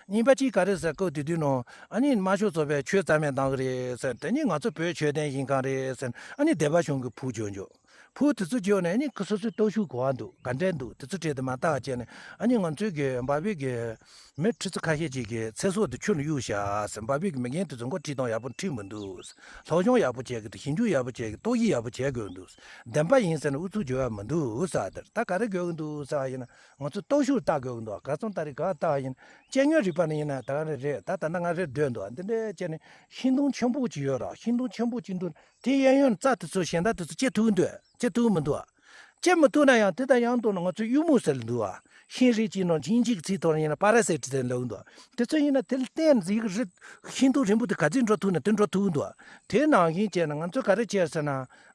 གཉིས་པ་གཅིག་ག་རེ་ཟེར་སྐབས་དེ་དུས་ནང་ཨ་ནི་དམར་ཤོག་ཚོགས་པས་ཆོས་རྩ་མེད་བཏང་གི་རེད་ཟེར། དེ་ནི་ང་ཚོ་བོད་ཆོས་ལྡན་ཞིང་ཁམས་རེད་ཟེར་ཨ་ནི་སྡེ་པ་གཞུང་གི་ཕུག་འཇོག་འཇོག་ཕུ་དེ་ཚོ་བརྗོད་ནས་ཨ་ནི་ཁོ་སོ་སོའི་སྟོབས་ཤུགས་ག་པར་འདུག་ག་འདྲས་འདུག་དེ་ཚོ་བྲིས་ཏེ་མ་ལྟ་བ་བྱས་ནས་ཨ་ནི་ང་ཚོའི་གི་འབའ་བའི་གི་མི་ཁྲི་ཚོ་ཁ་ཤས་ཅིག་གི་ཚེ་སྲོག་དེ་ཆུ་ལ་གཡུགས་བཞག་ཟེར། འབའ་བའི་གི་མི་རྒན་དེ་ཚོ་མགོ་ཁྲིད་སྟངས་ཡག་པོ་ཁྲིད་མི་འདུག་སློབ་སྦྱོང་ཡག་པོ་བྱེད་གི་འདུག་ཞིབ་འཇུག་ཡག་པོ་བྱེད་གི་ཏོག་དབྱིབས་ཡག་པོ་བྱེད་དགོས་འདུག་བདེན་པ་ཡིན་ཟེར་ནས་ཨུ་ཚུགས་བརྗོད་ཡ་མི་འདུག་ཟེར་བ་དེར་ད་ག་རེ་དགོས་གི་འདུག་ཟེར་བ་ཡིན་ན་ང་ཚོ་སྟོབས་ཤུགས་ལྟ་དགོས་གི་འདུག་ག་ཚོད་ལྟ་རེད་ག་ལྟ་བ་ཡིན་སྐྱེ་དངོས་རིག་པ་ནི་ཡིན་ན་ད་ག་རེ་རེད། ད་ད་ལྟ་ང་རེ་སྡོད་འདུག་འདི་འདྲའི་བྱས་ནས་ཤིང་སྡོང་ཆེན་པོ་ཅིག་ཡོད་ར། ཤིང་སྡོང་ཆེན་པོ་ཅིག་འདུག་དེ་གཡས་གཡོན་རྩྭ་དེ་ཚོ་གཞན་དག་དེ་ཚོ་སྐྱེ་ཐུབ་ཀྱི་འདུག་སྐྱེ་ཐུབ་ཀྱི་མི་འདུག་སྐྱེ་མི་ཐུབ་ན་ཡང་དེ་དང་ཡང་དུ་ང་ཚོས་གཡུལ་མུ་ཟེར་ལ་འདུག་ཨ། ཤིང་རིགས་གཅིག་ནང་དབྱིན་ཇིའི་ཚིག་ཐོག་ནས་ཡིན་ན་པ་ར་སེ་ཊི་ཟེར་ལབ་ཀྱི་འདུག་དེ་ཚོ་ཡིན་ན་དེ་ལ་བརྟེན་ནས་ཡི་གེ་རི་ཤིང་སྡོང་རིང་པོ་དེ་ག་ཚོད་འགྲོ་ཐུབ་ན་དེ་འགྲོ་ཐུབ་ཀྱི་འདུག་དེ་ནང་བཞིན་བྱས་ན་ང་ཚོས་ག་རེ་བྱས་ཟེར་ན་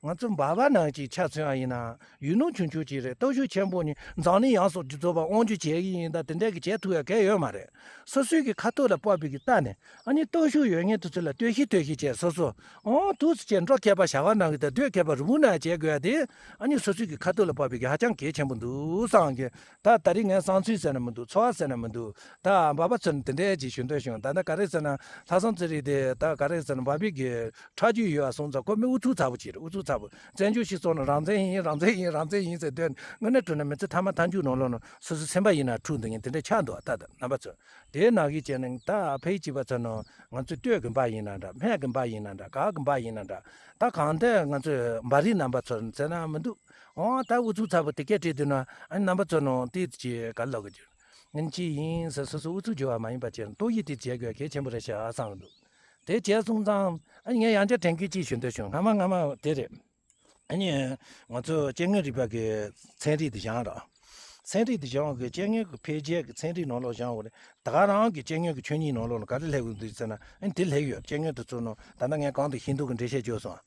ང་ཚོ་འབའ་བ་ནང་གཅིག་ཆ་མཚོན་པ་ཡིན་ན་ཡུལ་ལུང་ཆུང་ཆུང་ཅིག་རེད། སྟོབས་ཤུགས་ཆེན་པོ་ནི་འཛམ་གླིང་ཡོངས་སུ་སྤྱི་ཚོགས་པ་དབང་སྒྱུར་བྱེད་ཀྱི་ཡིན་ད་དེ་འདྲས་ཀྱི་བྱེད་ཐུབ་ཡ་གལ་ཡོད་མ་རེད། སོ་སོའི་གི་ཁ་ཐུག་ལ་སྤོབས་པའི་གི་ལྟ་ནས་ཨ་ནི་སྟོབས་ཤུགས་ཡོད་མཁན་དེ་ཚོ་ལ་ལྟོས་ཤིག་ལྟོས་ཤིག་བྱས་སོ་སོ། ཨོ་དུས་སུ་བྱས་འགྲོ་མཁས་པ་བྱ་བ་ནང་གི་དང་སྡོད་མཁས་པ་རི་བོ་ནང་བྱེད་དགོས་ཡ་དེ་ཨ་ནི་སོ་སོའི་གི་ཁ་ཐུག་ལ་སྤོབས་པའི་གི་ཧ་ཅང་གལ་ཆེན་པོ་འདུག་བསམ་གི། ད་ད་རིང་ངའི་བསམ་ཚུལ་ཟེར་ན་མི་འདུག་ཚོར་བ་ཟེར་ན་མི་འདུག་ད་འབའ་པ་ཚོ་ནི་དེ་འདྲའི་ཅིག་ཞུ་འདོད་བྱུང་། ད་ལྟ་ག་རེ་ཟེར་ན་ལྷག་བསམ་རྩེ་རིག་དེ་ད་ག་རེ་ཟེར་ན་འབའ་པའི་གི་ཁྲག་རྒྱུད་ཡོད་པ་སོང་ཙང་ཁོ་མི་ཨུ་ཚུགས་ཚ་པོ་ཅིག་རེད། ཨུ་ཚུགས་ཚ་པོ་བཙན་བྱོལ་སྤྱི་ཚོགས་ནང་རང་བཙན་ཡིན་རང་བཙན་ཡིན་རང་བཙན་ཡིན་ཟེར་སྡོད་དངོས་གནས་དྲང་གནས་མི་ཚེ་མཐའ་མ་མཐའ་མཇུག་ནང་ལོགས་ནང་སོ་སོའི་སེམས་པ་ཡིན་ན་འཁྲུག་འདུག་མཁན་དེ་འདྲ་ཆགས་འདུག་ད་ད་རྣམ་པ་ཚོ། དེའི་ནང་གི་བྱས་ནས་ད་ཕ་ཡུལ་གཅིག་པ་ཚོ་ནང་ང་ཚོས་སྟོད་ཀྱི་འབའ་ཡིན་ན་འདྲ། སྨད་ཀྱི་འབའ་ཡིན་ན་འདྲ། ག་གི་འབའ་ཡིན་ན་འདྲ། ད་གང་ལྟར་ང་ཚོས་འབའ་རིགས་རྣམ་པ་ཚོ་ཟེར་ན་མི་འདུག་ཨོ་ད་ཨུ་ཚུགས་ཚ་པོ་དེ་སྐད་བྲིས་དུས་ན་ཨ་ནི་རྣམ་པ་ཚོ་ནང་དེ་ཅི་ག་ལབ་གི་འདུག་ངན་ཅི་ཡིན་ཟེར་སོ་སོ་ཨུ་ཚུགས་རྒྱུ་བ་མ་ཡིན་པ་བྱས་ན་ཏོག་དབྱིབས་དེ་བྱེད་དགོས་གལ་ཆེན་པོ་རེད་ཤག་བསམ་གི་འདུག་དེ་བྱས་སོང་ཙང་ཨ་ནི་ངས་ཡང་བསྐྱར་དྲན་སྐུལ་ཅིག་ཞུ་འདོད་བྱུང་། སྔ་མ་སྔ་མ་དེ་རེད། ཨ་ནི་ང་ཚོ་སྐྱེ་དངོས་རིག་པ་གི་ཚན་རིག་དེ་སྦྱངས་རོགས། ཚན་རིག་དེ་སྦྱངས་གི་སྐྱེ་དངོས་ཀྱི་འཕེལ་རྒྱས་ཀྱི་ཚན་རིག་ནང་ལོགས་སྦྱངས་འོ་རེད། ད་ག་རང་གི་སྐྱེ་དངོས་ཀྱི་ཆོས་ཉིད་ནང་ལོགས་ལ་ག་རེ་སླེབས་ཡོད་འདུག་ཟེར་ན་ཨ་ནི་དེ་སླེབས་ཡོད། སྐྱེ་དངོས་དེ་ཚོ་ནང་ད་ལྟ་ངས་གོང་དུ་ཤིང་སྡོང་གི་འགྲེལ་བཤད་བརྗོད་སོང་།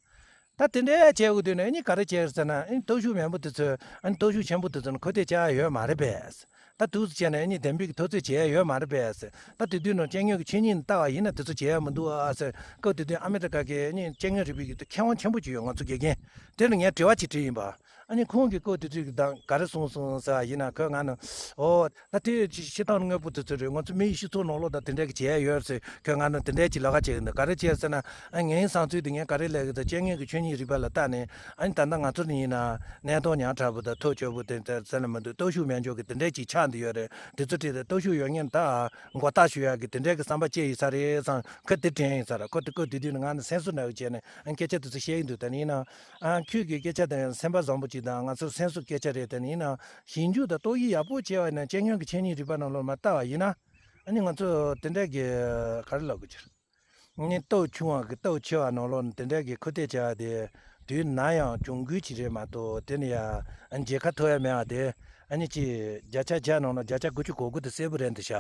ད་དེ་འདྲའི་བྱས་འོ་དུས་ནས་ཨ་ནི་ག་རེ་བྱས་ཟེར་ན་ཨ་ནི་སྟོབས་ཤུགས་དམན་པོ་དེ་ཚོས་ཨ་ནི་སྟོབས་ཤུགས་ཆེན་པོ་དེ་ཚོ་ནི་ཁོ་ཐེ་བྱ་ཡ་ཡོད་མ་རེད་པས། ད་དུས་སུ་བྱས་ནས་ཨ་ནི་བདེན་པའི་གི་འཐབ་རྩོད་བྱེད་ཡ་ཡོད་མ་རེད་པས། ད་དེ་དུས་ནང་སྐྱེ་དངོས་ཀྱི་ཆོས་ཉིད་ལྟ་བ་ཡིན་ན་དེ་ཚོ་བྱེད་ཡ་མི་འདུག་ཨ་ཟེར། སྐབས་དེ་དུས་ཨ་མི་རི་ཀ་གི་ཨ་ནི་སྐྱེ་དངོས་རིག་པའི་གི་མཁས་དབང་ཆེན་པོ་ཅིག་ཡོད། ང་ཚོ་དགེ་རྒན་དེ་ལ་ངས་དྲི་བ་ཅིག་དྲིས་ཡིན་པ། ཨ་ནི་ཁོང་གིས་སྐབས་དེ་དུས་ཀྱི་དང་ག་རེ་གསུངས་སོང་ཟེར་བ་ཡིན་ན་ཁོས་ང་ནི་ཨོ་ད་དེ་ཅི་ཤི་སྟངས་དངོས་པོ་དེ་ཚོ་རེད། ང་ཚོ་མི་ཡི་སྤྱི་ཚོགས་ནང་ལོགས་དང་དེ་འདྲ་གི་བྱེད་ཡ་ཡོད་ཟེར་ཁོས་ང་ནི་དེ་འདྲ་ཅིག་ལབ་ཁ་བྱེད་ཀྱི་འདུག་ག་རེ་བྱས་ཟེར་ན་ཨ་ངའི་བསམ་ཚུལ་དེ་ངས་ག་རེ་ལབ་ཀྱི་འདུག་སྐྱེ་དངོས་ཀྱི་ཆོས་ཉིད་རིག་པ་ལ་བལྟས་ནས་ཨ་ནི་ད་ལྟ་ང་ཚོ་ནི་ཡིན་ན་གནས་སྟངས་ཉག་ཕྲ་པོ་དང་ཐབས་སྐྱོ་པོ་དེ་ཚོ་ཟེར་ན་མི་འདུག་སྟོབས་ཤུགས་དམན་འཇོག་གི་དེ་འདྲ་ཅིག་ཆགས་འདི་ཡོད་རེད། དེ་ཚོ་དེ་དང་སྟོབས་ཤུགས་ཡོད་མཁན་ད་མགོ་ལྟ་ཞུ་ཡག་གི་དེ་འདྲ་གི་བསམ་པ་སྐྱེ་ཡི་ས་རེད་བསམ་ཁོས་དེ་དྲན་ཡི་ས་རེད། ཁོ་དེ་སྐབས་དེ་དུས་ནི་ང་ནི་སེམས་གསོ་ནང་བྱས་ནས་ཨ་སྐད་ཆ་དེ་ཚོ་བཤད་ཡི་འདུག་ད་ནི་ཡིན་ན། ཨ་ཁྱོད་ཀྱི་སྐད་ཆ་དེ་སེམས་པ་བཟང་པོ་ཅིག་དང་ང་ཚོར་སེམས་གསོ་སྐད་ཆ་རེད། དེ་ནི་ཡིན་ན་ཞིབ་འཇུག་དང་ཏོག་དབྱིབས་ཡག་པོ་བྱས་པ་ཡིན་ན་སྐྱེ་དངོས་ཀྱི་ཆོས་ཉིད་རིག་པ་ནང་ལོགས་མ་ལྟ་བ་ཡིན་ན་ཨ་ནི་ང་ཚོ་དེ་འདྲ་གི་ག་རེ་ལབ་དགོས་ཀྱི་རེད། ནི་སྟོབས་ཆུང་བ་གི་སྟོབས་ཆེ་བ་ནང་ལོགས་ནས་དེ་འདྲ་གི་ཁུ་ཐེ་བྱ་བ་དེ་དུས་ན་ཡང་གྱོང་གུད་ཅིག་རེད་མ་གཏོགས་དེ་ནི་ཡང་མཇལ་ཁ་ཐོབ་ཡ་མེད་པ་དེ་ཨ་ནི་ཅི་བརྒྱ་ཆ་བརྒྱ་ནང་ལ་བརྒྱ་ཆ་དགུ་བཅུ་གོ་དགུ་དེ་གསལ་པོ་རེད་འདུག་ཤག་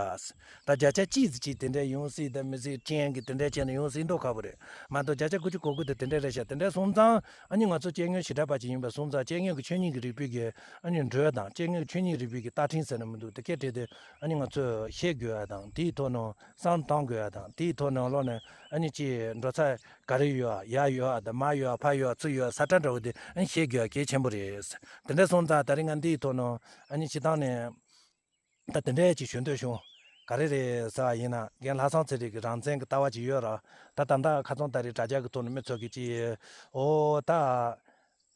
ད་བརྒྱ་ཆ་གཅིག་ཙམ་ཅིག་དེ་འདྲ་ཡོང་སྲིད་ད་མི་སྲིད་རྐྱེན་གྱིས་དེ་འདྲ་བྱས་ནས་ཡོང་སྲིད་མདོག་ཁ་པོ་རེད་མ་གཏོགས་བརྒྱ་ཆ་དགུ་བཅུ་གོ་དགུ་དེ་དེ་འདྲ་རེད་ཤག་དེ་འདྲ་སོང་ཙང་ཨ་ནི་ང་ཚོ་སྐྱེ་དངོས་ཞེ་དྲག་པ་ཅིག་ཡིན་པ་སོང་ཙང་སྐྱེ་དངོས་ཀྱི་ཆོས་ཉིད་ཀྱི་རིག་པའི་གི་ཨ་ནི་འགྲོས་དང་སྐྱེ་དངོས་ཀྱི་ཆོས་ཉིད་རིག་པའི་གི་ལྟ་ཕྲེང་ཟེར་ན་མི་འདུག་དེ་སྐད་བྲིས་ཏེ་ཨ་ནི་ང་ཚོས་ཤེས་དགོས་པ་དང་དེའི་ཐོག་ནས་བསམ་བཏང་དགོས་པ་དང་དེའི་ཐོག་ནས་ལོག་ནས་ཨ་ནི་ཅི་འགྲོ་ས་ག་རེ་ཡོད་ཡ་ཡོད་དང་མ་ཡོད་ཕ་ཡོད་ཚུར་ཡོད་ས་ཁྲ་འདྲ་བོ་དེ་ཨ་ནི་ཤེས་དགོས་པ་གལ་ཆེན་པོ་རེད། དེ་འདྲ་སོང་ཙང་ད་རིང་ང་འདིའི་ཐོག་ནས་ཨ་ནི་སྤྱི་བཏང་ནས། ད་དེ་འདྲའི་ཅིག་ཞུ་འདོད་བྱུང་། ག་རེ་རེད་ཟེར་བ་ཡིན་ན་རྒན་ལྷ་བསམ་ཚེ་རིང་གི་རང་བཙན་གྱི་ལྟ་བ་ཅིག་ཡོད་ར། ད་ད་ལྟ་ཁ་སང་ད་རེས་དྲ་རྒྱ་གི་ཐོག་ནས་མི་ཚོ་གི་ཅིག་ཨོ་ད་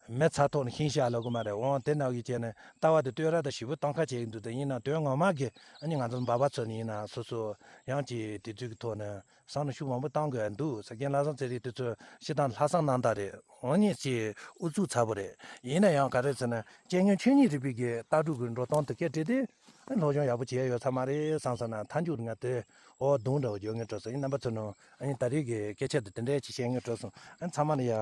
མི་ཚ་ཐོག་ནས་ཤིང་བཤགས་ལབ་གི་མ་རེད། འོང་དེ་ནང་གི་བྱས་ནས་ལྟ་བ་དེ་བསྟོད་ར་ད་ཞིབ་པོ་གཏོང་ཁ་བྱེད་ཀྱི་འདུག་དེ་ཡིན་ན་དོན་ངོ་མ་གི་ཨ་ནི་ང་ཚོ་འབའ་པ་ཚོ་ནི་ཡིན་ན་སོ་སོ་ཡང་ཅིག་དེ་ཚོའི་གི་ཐོག་ནས་བསམ་བློ་ཤུགས་མང་པོ་གཏོང་དགོས་འདུག་ཟེར། རྒན་ལྷ་བསམ་ཚེ་རིང་དེ་ཚོ་སྤྱི་བཏང་ལྷག་བསམ་རྣམ་དག་རེད། འོ་ནི་ཅིག་ཨུ་ཚུགས་ཚ་པོ་རེད། ཡིན་ན་ཡང་ག་རེ་ཟེར་ན་སྐྱེ་དངོས་ཆོས་ཉིད་རིག་པའི་གི་ལྟ་གྲུབ་ཀྱི་འགྲོ་སྟངས་དེ་སྐད་བྲིས་ཏེ་ཨ་སློབ་སྦྱོང་ཡག་པོ་བྱས་ཡོད་ཚར་མ་རེད་བསམ་སོང་ན་མཐའ་མཇུག་ང་དེ་འོ་གདོང་འདྲ་བོ་འཇོག་ངེས་སྤྲོ་སོང་། ཡིན་རྣམ་པ་ཚོ་ནང་ཨ་ནི་ད་རེས་ཀྱི་སྐད་ཆ་དེ་དེ་འདྲས་ཅིག་བཤད་ངེས་སྤྲོ་སོང་། ཨ་ཚང་མ་ལ་ཡ་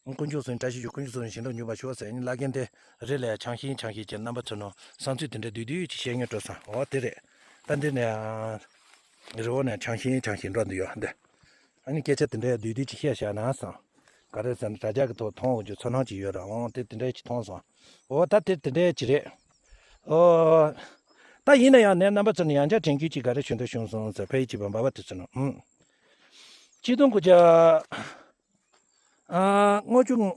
དཀོན་མཆོག་གསུམ་བཀྲ་ཤིས་ཤོག་དཀོན་མཆོག་གསུམ་ཞིང་འགྲོ་མྱུར་བར་ཤོག་ཟེར། ཨ་ནི་བླ་རྒན་དེ་རེད་ལ་ཡ་ཆང་ཤིང་ཆང་ཤིང་བྱས་རྣམ་པ་ཚོ་ནང་བསམ་ཚུལ་དེ་འདྲས་བསྡུས་བསྡུས་ཅིག་བཤད་ངེས་སྤྲོ་སོང་། འོ་དེ་རེད། ད་འདི་ནས་རི་བོ་ནས་ཆང་ཤིང་ཆང་ཤིང་འགྲོ་འདི་ཡོད་འདི། ཨ་ནི་སྐད་ཆ་དེ་འདྲའི་བསྡུས་བསྡུས་ཅིག་བཤད་བཞག་ན་བསམ། ག་རེ་ཟེར་ན་དྲ་རྒྱ་གི་ཐོག་མཐོང་འོང་རྒྱུ་ཚོར་སྣང་ཅིག་ཡོད་ར། འོང་དེ་དེ་འདྲའི་ཅིག་མཐོང་སོང་། འོ་ད་དེ་དེ་འདྲའི་ཅིག་རེད། ཨོ། ད་ཡིན་ན་ཡང་ནས་རྣམ་པ་ཚོ་ནི་ཡང་བསྐྱར་དྲན་སྐུལ་ཅིག་ག་རེ་ཞུ་འདོད་བྱུང་སོང་ཟེར་ཕ་ཡི་བྱིས་པ་འབའ་བ་དེ་ཚོ་ནི་ཨུམ། ཆིག་སྟོང་དགུ་བརྒྱ། ཨ་ལྔ་བཅུ།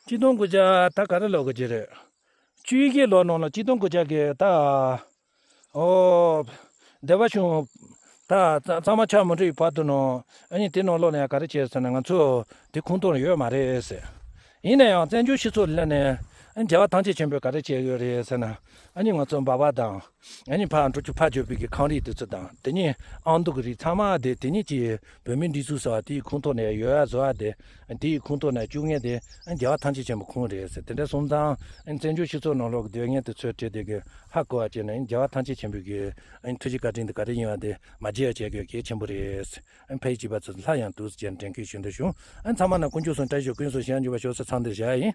ཆིག་སྟོང་དགུ་བརྒྱ་ད་ག་རེ་ལོ་གི་རྗེས་རེད། བཅུ་བཞི་ལོ་ནང་ལ་ཆིག་སྟོང་དགུ་བརྒྱ་གི་ད། ཨོ། སྡེ་པ་ཆུང་། ད་གཙང་མ་ཆགས་མི་འགྲོ་ཡི་བར་དུ་ནང་ཨ་ནི་དེ་ནང་ལོགས་ནས་ཡང་ག་རེ་བྱས་ཟེར་ན་ང་ཚོ་དེ་ཁུངས་གཏོང་ཡོད་མ་རེད་ཟེར། ཡིན་ན་ཡང་བཙན་བྱོལ་སྤྱི་ཚོགས་ལ་ནས་རྒྱལ་བ་ཐམས་ཅད་མཁྱེན་པས་ག་རེ་བྱས་ཡོད་རེད་ཟེར་ན། ཨ་ནི་ང་ཚོ་འབའ་བ་དང་། ཨ་ནི་ཕར་འབྲུག་ཆུ་ཕར་བརྒྱུད་པའི་གི་ཁང་རིགས་དེ་ཚོ་དང་དེ་ནས་ཨང་གདུགས་རིགས་ཚང་མ་དེ་དེ་ཉིད་ཀྱི་བོད་མིའི་སྒྲིག་འཛུགས་ཟེར་བ་དེའི་ཁོངས་གཏོགས་ནས་ཡོད་ཡ་བཟོ་བ་དེ། དེའི་ཁོངས་གཏོགས་ནས་བཅུག་མཁན་དེ་རྒྱལ་བ་ཐམས་ཅད་མཁྱེན་པ་ཁོང་རེད་ཟེར། དེ་འདྲ་སོང་ཙང་བཙན་བྱོལ་སྤྱི་ཚོགས་ནང་ལོགས་ཀྱི་དོན་གཉེར་དེ་ཚོས་བྲིས་དེ་གི་ཧ་གོ་བ་བྱས་ནས་རྒྱལ་བ་ཐམས་ཅད་མཁྱེན་པའི་གི་ཐུགས་རྗེ་བཀའ་དྲིན་དེ་ག་རེ་ཡིན་བ་དེ་མ་བརྗེད་ཡ་བྱེད་དགོས་གལ་ཆེན་པོ་རེད། ཕ་ཡི་བྱིས་པ་ཚོ་སླར་ཡང་འདུག་ཟེར་དྲན་སྐུལ་ཞུ་འདོད་བྱུང་། ཚང་མ་ན་དཀོན་མཆོག་གསུམ་བཀྲ་ཤིས་ཤོག་ཀུན་སོང་ཞིང་འཇུག་པ་ཤོག་ཟེར་ཚང་འདིར་བཞག་ཡིན།